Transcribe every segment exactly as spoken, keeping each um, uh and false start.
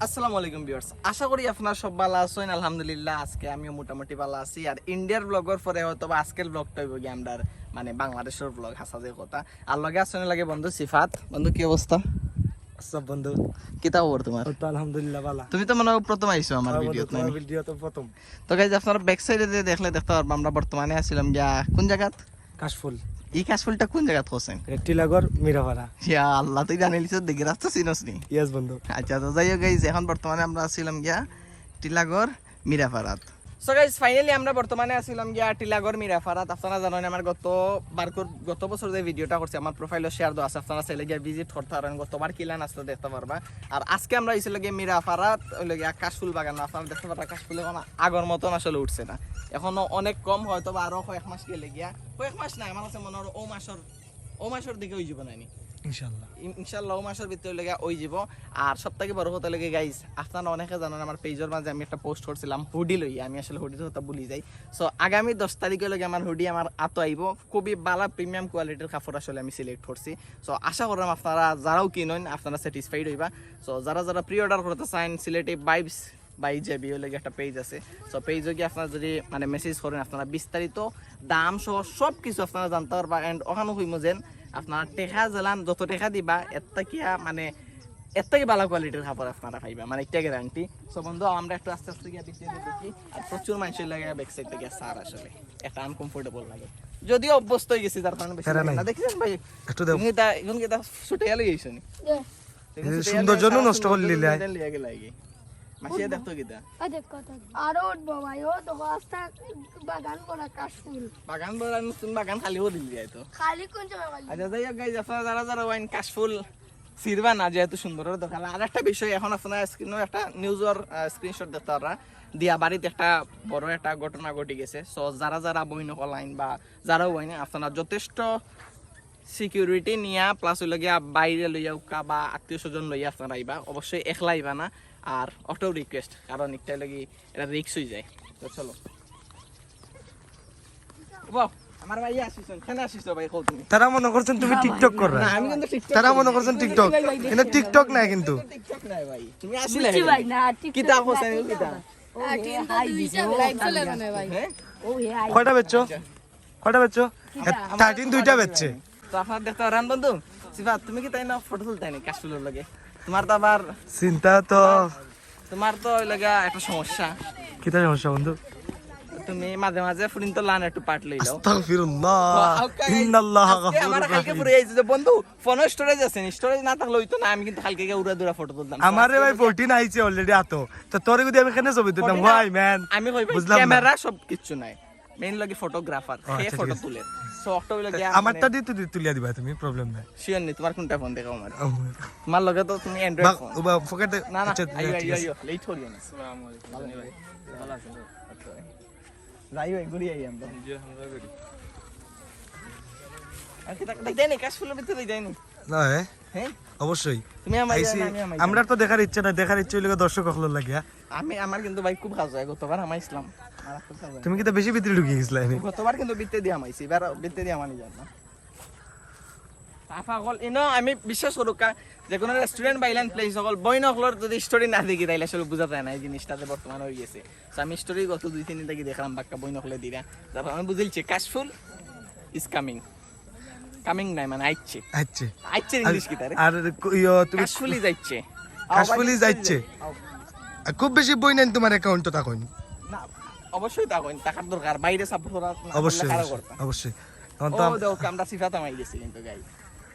আসসালামু আলাইকুম ভিউয়ার্স, আশা করি আপনারা সব ভালা আছইন। আলহামদুলিল্লাহ, আজকে আমিও মোটামুটি ভালা আছি। আর ইন্ডিয়ার ব্লগর পরে হয়তো বা আজকের ব্লগটা অইবো গিয়া আমরার, মানে, বাংলাদেশর ব্লগ, হাছা যে কথা। আর লগে আছইন লগে বন্ধু সিফাত। বন্ধু, কি অবস্থা? সব বন্ধু। কিতা খবর তোমার? তো আলহামদুলিল্লাহ ভালা। তুমি তো মনে হয় প্রথম আইছো আমার আমার ভিডিওত, তোমার নানি? ভিডিও তো প্রথম। তো গাইজ, আপনারা ব্যাক সাইডে যে দেখলে দেখতে পারবা, আমরা বর্তমানে আছিলাম গিয়া কোন জাগাত? কাশফুল। এই কাশফুলটা কোন জাগাত করছেন? টিলাগড় মিরাপাড়া। ইয়া আল্লাহ, তুই জানিলিস দেখি, রাস্তা চিনস নি? ইয়েস বন্ধু। আচ্ছা, তো যাই হোক গাইজ, এখন বর্তমানে আমরা আছিলাম গিয়া টিলাগড় মিরাপাড়াত। সো গাইজ, ফাইনালি আমরা বর্তমানে আছিলাম গিয়া টিলাগড় মিরাপাড়াত। আপনারা জানেন আমার গত বারকুর গত বছর যে ভিডিওটা করছি, আমার প্রোফাইলো শেয়ার দেওয়া আছে, আপনারা চাইলে গিয়া ভিজিট করতে পারেন। গতবার কিলান আসলে দেখতে পারবা। আর আজকে আমরা আইছি লগে মিরাপাড়াত, ওই লগে কাশফুল বাগান। আপনারা দেখতে পারবা কাশফুল এখন আগর মতন আসলে উঠছে না, এখনো অনেক কম, হয়তো বা আরো কয়েক মাস গেলে গিয়া, কয়েক মাস না, আমার কাছে মনে হয় ও মাসর ও মাসর দিকে অই যাইবো নানি। ইনশাআল্লাহ। ইন- ইনশাআল্লাহ ও মাসর ভিতরে লগে অই যাইবো। আর সব থাকি বড় কথা লগে গাইজ, আপনারা অনেকে জানেন আমার পেজর মাঝে আমি একটা পোস্ট করছিলাম হুডি লইয়া, আমি আসলে হুডির কথা ভুলি যাই। সো আগামী দশ তারিখে লগে আমার হুডি আমার আতো আইবো। খুবই ভালা প্রিমিয়াম কোয়ালিটির কাপড় আসলে আমি সিলেক্ট করছি। সো আশা করলাম আপনারা যারাও কিনইন আপনারা স্যাটিসফাইড হইবা। সো যারা যারা প্রি অর্ডার করতে চান, সিলেটি ভাইবস বাই জেবি ওই লগে একটা পেজ আছে। সো পেজও গিয়ে আপনারা যদি মানে মেসেজ করেন, আপনারা বিস্তারিত দাম সহ সব কিছু আপনারা জানতে পারবা। অ্যান্ড ওখানে কইমু যেন আপনারা টেকা জেলান, যত টেকা দিবা এর থাকিয়া মানে এর থাকি ভালা কোয়ালিটির কাপড় আপনারা পাইবা, মানে একটা গ্যারান্টি। সো বন্ধু, আমরা একটু আস্তে আস্তে গিয়া ভিতরে দেখি। আর প্রচুর মানুষের লাগে ব্যাক সাইড থেকে সার আসলে একটা আনকমফোর্টেবল লাগে, যদিও অভ্যস্ত হয়ে গেছি, যার কারণে বেশি প্যারা লাগে না। নাই। দেখছেন ভাই, একটু দেও। তুমি এটা এখন কি এটা ছুটে গেলে গেছো নি? এই সৌন্দর্য নষ্ট করে নিলে। লিয়া গেলে আগে মাসিয়া দেখতো কিতা? আরে উঠবো ভাই, ও তো রাস্তা বাগান করা কাশফুল। বাগান বড় নতুন বাগান খালি হয়ে দিলি যায় তো। খালি কোন সময় ভাই? আচ্ছা, যাই হোক গাইজ, আপনারা যারা যারা ওয়াইন কাশফুল ছিড়বা না, যেহেতু সুন্দরের দরকার। আর একটা বিষয়, এখন আপনারা স্ক্রিনও একটা নিউজর স্ক্রিনশট দেখতে পাররা, দিয়া বাড়িতে একটা বড় একটা ঘটনা ঘটি গেছে। সো যারা যারা বইন অকল আইন বা যারা ওয়াইন, আপনারা যথেষ্ট সিকিউরিটি নিয়া প্লাস হইল গিয়া বাইরে লইয়া উকা বা আত্মীয় স্বজন লইয়া আপনারা আইবা, অবশ্যই একলা আইবা না। আর অটো রিকোয়েস্ট, কারণ একটা লাগি এটা রিক্স হয়ে যায়। তো চলো। বাহ, আমার ভাই আসিস, কেন আসিস ভাই, কও তুমি? তারা মনে করছেন তুমি টিকটক কররা। না, আমি কিন্তু টিকটক তারা করি মনে না। করছেন টিকটক, কিন্তু টিকটক নাই কিন্তু। টিকটক নাই ভাই, তুমি আসলে বুঝছি ভাই না, টিকটক কিতা না, কইছেন টিকটক কিতা? না। ও হে, হাই দিছে, ও লাইক কালিয়া। চলে না ভাই। হ্যাঁ? ও হে, হাই কয়টা বেচছো? কয়টা বেচছো? কিতা? থার্টিন দুইটা বেচছে। তো আপনারা দেখতে পারেন বন্ধু, সিফাত তুমি কি তাই না ফটো তুলতে নি কাশফুলের লগে? তোমার তো আবার চিন্তা তো। তোমার তো ওই লগে একটা সমস্যা, কিতা সমস্যা বন্ধু? তুমি মাঝে মাঝে ফুরিন তো লান একটু পার্ট লইলাও। আস্তাগফিরুল্লাহ। Okay, ইন্নাল্লাহ আজকে আমার কালকে ফুরে আইছে যে বন্ধু ফোন স্টোরেজ আছে নি, স্টোরেজ না থাকলে হইতো না, আমি কিন্তু কালকে গিয়ে উড়া দুরা ফটো তুলতাম। আমারে ভাই আজকে ফোরটিন আইছে অলরেডি আতো। তো তোরে যদি আমি কেনে ছবি তুলতাম, ফোরটিন why man? আমি কই ভাই বুঝলাম না। ক্যামেরা সব কিচ্ছু নাই, মেইন লাগে ফটোগ্রাফার, ও, সে আচ্ছা, ফটো ঠিক আছে। তুলে। সো অক্টো হইলো গিয়া মানে আমারটা দিয়ে তুই তুলিয়া দিবা তুমি, প্রবলেম নাই। শিওর নি তোমার কোনটা ফোন দেখাও আমার? ও, তোমার লগে তো তুমি অ্যান্ড্রয়েড ফোন। ওবা ফোকেটে না না, আচ্ছা, আইও ঠিক আইও আছে। আইও, লেট করিও না। আসসালামু আলাইকুম। ভালো আছি। ভালো আছেন তো? আচ্ছা। যাই ভাই, ঘুরি আই আমরা। আর কি তাকে দেয়নি, কাশফুলের ভিতরে দেয়নি। না, হ্যাঁ, হ্যাঁ? অবশ্যই। তুমি আমার আইছি, না, আমি আমার আমরা তো দেখার ইচ্ছা নাই, দেখার ইচ্ছা হইলে দর্শক অকলর লাগিয়া। আমি, আমার কিন্তু ভাই খুব কাজ হয়, গতবার আমার ইসলাম। আমার খুব কাজ হয়। তুমি কিতা বেশি ভিতরে ঢুকি গেছিলা এনে? গতবার কিন্তু বিত্তে দিয়ে আমাইছি, এবার বিত্তে দিয়ে আমানি যান না। তাফা অকল, ইনো আমি বিশ্বাস করুক্কা, যে কোনো রেস্টুরেন্ট বা ইলান প্লেস অকল, বইন অকলর যদি স্টোরি না দেখি, তাইলে আসলে বুঝা যায় না এই জিনিসটা যে বর্তমানে হয়ে গেছে। তো আমি স্টোরি গত দুই তিন দিন থেকে দেখলাম, বাক্কা বইন অকলে দিরা। তারপর আমি বুঝিলছি, কাশফুল is coming। Coming নাই, মানে আইচ্ছে। আচ্ছা। আইচ্ছে ইংলিশ কিতা রে? আর ক-, ইয়ো, তুমি কাশফুল is আইচ্ছে। কাশফুল is আইচ্ছে। আর খুব বেশি বই নেন তোমার অ্যাকাউন্টে তখন। না, অবশ্যই তা কইন, টাকার দরকার, বাইরে সাপোর্ট করা না করলে অবশ্যই, কারা অবশ্যই, করতা? অবশ্যই। তখন ও তো আম- দেখো, আমরা সিফাত আমাই গেছি কিন্তু গাইস।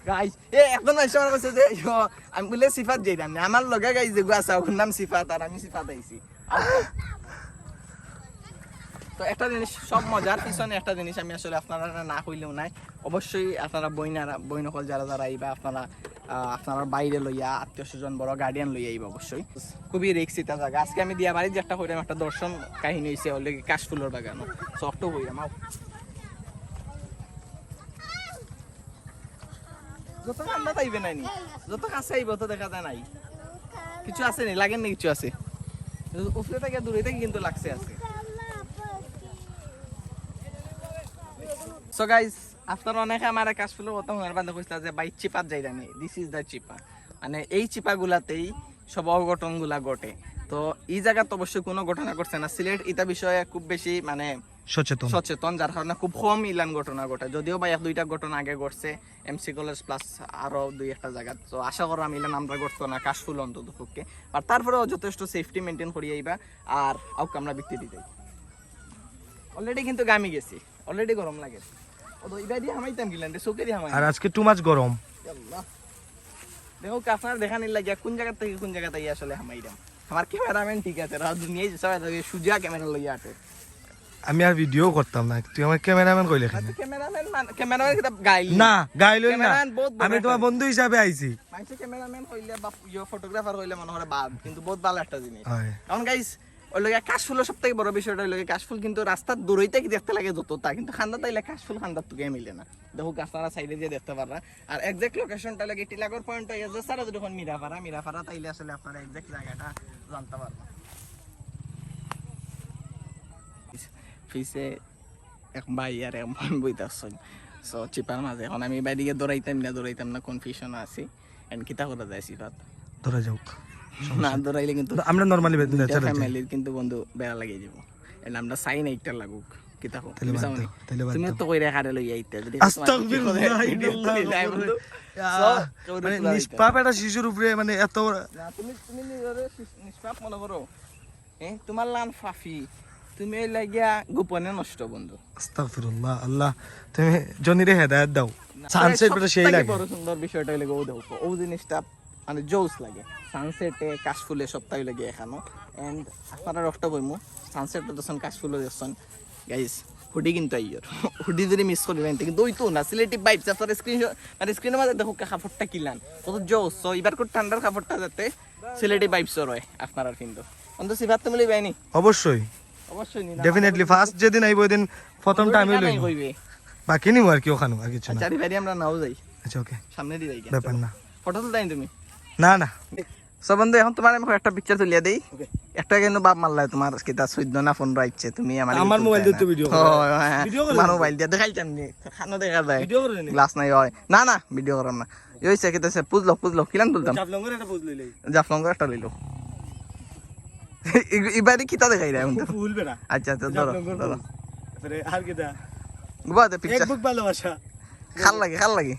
গাইস, এ একজন মানুষ আমার কাছে যে, ইয়ো, আমি বলে সিফাত যাইতাম না। আমার লগে গাইস যেগু আছে, ওর নাম সিফাত, আর আমি সিফাত আইছি। তো একটা জিনিস, সব মজার পিছনে একটা জিনিস আমি আসলে আপনারা না কইলেও নাই। অবশ্যই আপনারা বইনারা, বইন অকল যারা যারা আইবা, আপনারা, আহ, আপনারা বাইরে লইয়া, আত্মীয় স্বজন, বড় গার্ডিয়ান লইয়া আইবা অবশ্যই। খুবই রিক্স এটা জায়গা। আজকে আমি দিয়া বাড়ি যে একটা কইলাম, একটা দর্শন কাহিনী হইছে, হলে কি কাশফুলর বাগান। সফট হইলাম, আও। যত ঠান্ডা তাইবে নাই নি, যত কাছে আইব তো দেখা যায় নাই। কিছু আছে নি, লাগেন নি কিছু আছে। উপরে থেকে দূরে থেকে কিন্তু লাগছে আছে। সো গাইস, আপনারা অনেকে আমার কাশফুলের কথা হুনার বাদে কইছিলা যে ভাই চিপাত যাইরা নি, this is the চিপা। মানে এই চিপাগুলাতেই সব অঘটনগুলা ঘটে। তো এই জাগাত অবশ্যই কোনো ঘটনা ঘটছে না। সিলেট ইতা বিষয়ে খুব বেশি মানে সচেতন। সচেতন, যার কারণে খুব কম ইলান ঘটনা ঘটে। যদিও বা এক দুইটা ঘটনা আগে ঘটছে এমসি কলেজ প্লাস আরো দুই একটা জাগাত, তো আশা করাম ইলান আমরা ঘটতো না কাশফুল অন্তত পক্ষে। আর তারপরেও যথেষ্ট সেফটি মেনটেন করি আইবা। আর আউক আমরা বিক্রি দিতে অলরেডি কিন্তু গামি গেছি, অলরেডি গরম লাগে। ও তো ইবাদি হামাইতাম গিলান রে, চোখে দিয়ে হামাই। আর আজকে টু মাচ গরম। আল্লাহ। দেখো, আপনারা দেখানির লাগিয়া কোন জায়গা থেকে কোন জায়গা থেকে আসলে হামাইরাম। আমার ক্যামেরাম্যান ঠিক আছে, রাত দুনিয়ায় যে সবাই থাকে, সুজা ক্যামেরা লইয়া আটে। আমি আর ভিডিও করতাম না, তুই আমার ক্যামেরাম্যান কইলে কেন? ক্যামেরাম্যান মানে, ক্যামেরাম্যান কিতা গাইল? না, গাইল না। ক্যামেরাম্যান বহুত বড় আমি একটা তোমার জিনিস। বন্ধু হিসাবে আইছি। মানুষে ক্যামেরাম্যান হইলে বা ইয়ে ফটোগ্রাফার হইলে মনে হয় বাদ, কিন্তু বহুত ভালো একটা জিনিস। হয়। এখন গাইস, ওই লগে কাশফুলের সব থেকে বড় বিষয়টা হইলো কি, কাশফুল কিন্তু রাস্তার দূরই থেকে দেখতে লাগে যতটা, কিন্তু খান্দাত আইলে কাশফুল খান্দাত তুকে মিলে না। দেখো, আপনারা সাইডে দিয়ে দেখতে পাররা। আর এক্সাক্ট লোকেশনটা লাগে টিলাগড় পয়েন্ট হয়ে যে সারা যখন মিরাপাড়া, মিরাপাড়া তাইলে আসলে আপনারা এক্সাক্ট জায়গাটা জানতে পারবেন। পিছে এক ভাই আর এক বোন বইতে আসছেন। সো চিপার মাঝে এখন আমি বাইরে গিয়ে দৌড়াইতাম না, দৌড়াইতাম না, কনফিউশন আছি। এন্ড কিতা করা যায় সিফাত? ধরা যাক। না দৌড়াইলে কিন্তু আমরা নরমালি দুইটা ফ্যামিলির কিন্তু বন্ধু বেড়া লাগিয়ে দিব। এন্ড আমরা চাই না একটা লাগুক। কিতা কও? তাহলে বাদ দাও, তাহলে বাদ তুমি দাও। তো কইরা কারে লই আইতে যদি আস্তাগফিরুল্লাহ, ইন্নাল্লাহ। বন্ধু। আহ, মানে নিষ্পাপ একটা শিশুর উপরে মানে এত না, তুমি তুমি নিজরে নিষ্পাপ মনে করো। এ, তোমার লান ফাফি, তুমি এই লাগিয়া গোপনে নষ্ট বন্ধু। আস্তাগফিরুল্লাহ, আল্লাহ তুমি জনিরে হেদায়েত দাও। সানসেট বেটা সেই লাগে। বড় সুন্দর বিষয়টা হইলে গো দেখো, ও জিনিসটা মানে জোস লাগে। সানসেটে কাশফুলে সপ্তাহ লাগে এখানো। এন্ড আপনারা রকটা বইমু, সানসেটে দেখছেন, কাশফুলে দেখছেন। গাইস, হুডি কিন্তু আইয়র। হুডি যদি মিস করি না, কিন্তু ওই তো না, সিলেটি ভাইবস। আপনারা স্ক্রিন মানে স্ক্রিনের মাঝে দেখো কাপড়টা কিলান, কত জোস। সো এবার করে ঠান্ডার কাপড়টা যাতে সিলেটি ভাইবস রয় আপনারা কিন্তু। অন্ত সিফাত তুমি লইবাই নি? অবশ্যই, অবশ্যই নি। ডেফিনেটলি। ফার্স্ট যেদিন আইবো ওই দিন প্রথমটা আমি লইব। কইবে। বাকি নিব আর কি ওখানে, আর কিছু না। আচ্ছা, বাড়ি আমরা নাও যাই, আচ্ছা, ওকে, সামনে দিয়ে যাই। ব্যাপার না। ফটো তুলতাই তুমি? না না, সো বন্ধু, এখন তোমার আমি একটা পিকচার তুলিয়া দেই। একটা কিন্তু বাপ মারলায় তোমার কিতা চোদ্দ না পনেরো আইছে, তুমি আমার আমার মোবাইল দিয়ে তো ভিডিও ও, হ্যাঁ, তোমার মোবাইল দিয়ে দেখাইতাম নি, খানো দেখা যায়। ভিডিও করে নি? গ্লাস নাই হয়। না না, ভিডিও করাম না। এই হইছে কিতা সে পুজলো পুজলো কিলান তুলতাম। জাফলংয়ের একটা পোজ লইলাই। জাফলংয়ের একটা লইলো। ইবারে কিতা দেখাই রে এখন? ফুল বেড়া। আচ্ছা আচ্ছা, ধরো ধরো। তারপরে আর কিতা? বাদে এক পিকচার। বুক ভালোবাসা। খাল লাগে, খাল লাগে।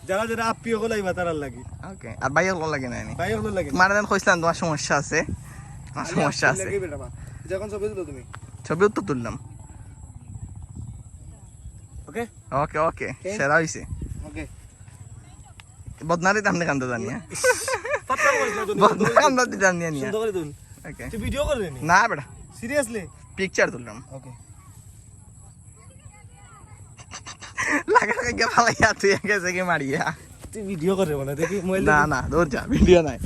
যারা যারা আপ্পি হকল আইবা তারার লাগি। ওকে, আর ভাই হকল লাগে না নি? ভাই হকল লাগে। মানে আমি কইছিলাম তোমার সমস্যা আছে। আমার সমস্যা আছে। যখন ছবি তুলো তুমি। ছবিও তো তুললাম। ওকে। ওকে ওকে, সেরা হইছে। ওকে। বদনারি তামনে কান্দা জানিয়া। ফাটা করিস না তুই। বদনারি কান্দা জানিয়া নিয়া। সুন্দর করে তুল। ওকে। তুই ভিডিও করে নি? না বেটা, সিরিয়াসলি? পিকচার তুললাম। ওকে। লাগা লাগে ফালাইয়া তুই গেছে কি মারিয়া। তুই ভিডিও করে বলে দেখি মোবাইল। না না, দূর যা, ভিডিও নাই।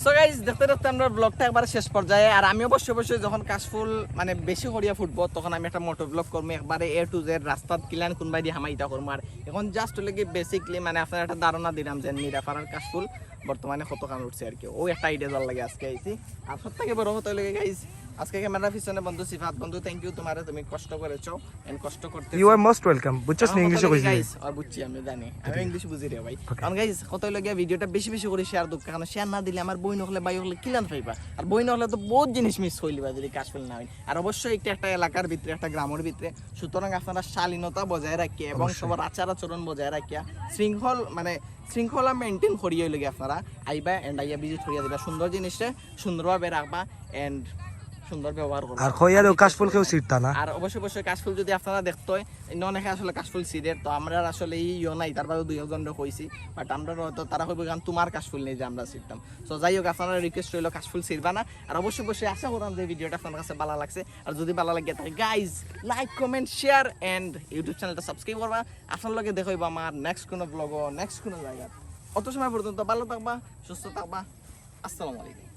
সো গাইস, দেখতে দেখতে আমরা ব্লগটা একবার শেষ পর্যায়ে। আর আমি অবশ্যই অবশ্যই যখন কাশফুল মানে বেশি করিয়া ফুটবো, তখন আমি একটা মোটর ব্লগ করবো, একবারে এ টু জেড রাস্তাত কিলান কোন বাইদি হামাইতা করবো। আর এখন জাস্ট হলে কি বেসিকলি মানে আপনার একটা ধারণা দিলাম যে মিরাপাড়ার কাশফুল বর্তমানে কত কাম উঠছে আর কি। ও একটা আইডিয়া দেওয়ার লাগে আজকে আইছি। আর সব থেকে বড় কথা হলে গাইস, আজকে ক্যামেরার পিছনে বন্ধু সিফাত, বন্ধু থ্যাংক ইউ তোমারে, তুমি কষ্ট করেছো এন্ড কষ্ট করতে। You are most welcome। বুঝছস নি ইংলিশে কইছি? গাইস, আর বুঝছি আমি জানি, আমি ইংলিশ বুঝি রে ভাই। কারণ গাইস, কত হইলো গিয়া ভিডিওটা বেশি বেশি করে শেয়ার দোক, কারণ শেয়ার না দিলে আমার বইন হকলে ভাই হকলে কিলান পাইবা। আর বইন হকলে তো বহুত জিনিস মিস হইলিবা যদি কাশফুল না হয়। আর অবশ্যই একটা একটা এলাকার ভিতরে, একটা গ্রামের ভিতরে, সুতরাং আপনারা শালীনতা বজায় রাখিয়া এবং অবশ্যই। সবার আচার আচরণ বজায় রাখিয়া শৃঙ্খল মানে শৃঙ্খলা মেনটেন করিয়া হইলো গিয়া আপনারা আইবা এন্ড আইয়া ভিজিট করিয়া দিবা। সুন্দর জিনিসটা সুন্দরভাবে রাখবা এন্ড সুন্দর ব্যবহার করবা। আর কইয়া দেও কাশফুল কেউ ছিঁড়তা না। আর অবশ্যই অবশ্যই কাশফুল যদি আপনারা দেখতে হয়, অন্য অনেকে আসলে কাশফুল ছিঁড়ের, তো আমরা আসলে এই ইয়ে নাই, তার বাদে দুই একজনরে কইছি, বাট আমরা হয়তো তারা কইবো কারণ তোমার কাশফুল নেই যে আমরা ছিঁড়তাম। তো যাই হোক, আপনারা রিকোয়েস্ট রইলো কাশফুল ছিঁড়বা না। আর অবশ্যই অবশ্যই আশা করলাম যে ভিডিওটা আপনার কাছে ভালো লাগছে। আর যদি ভালো লাগে থাকে guys, like comment share and YouTube চ্যানেলটা সাবস্ক্রাইব করবা। আপনার লগে দেখা হইবো আমার নেক্সট কোনো ব্লগও, নেক্সট কোনো জায়গা। অত সময় পর্যন্ত ভালো থাকবা, সুস্থ থাকবা। আসসালামু আলাইকুম।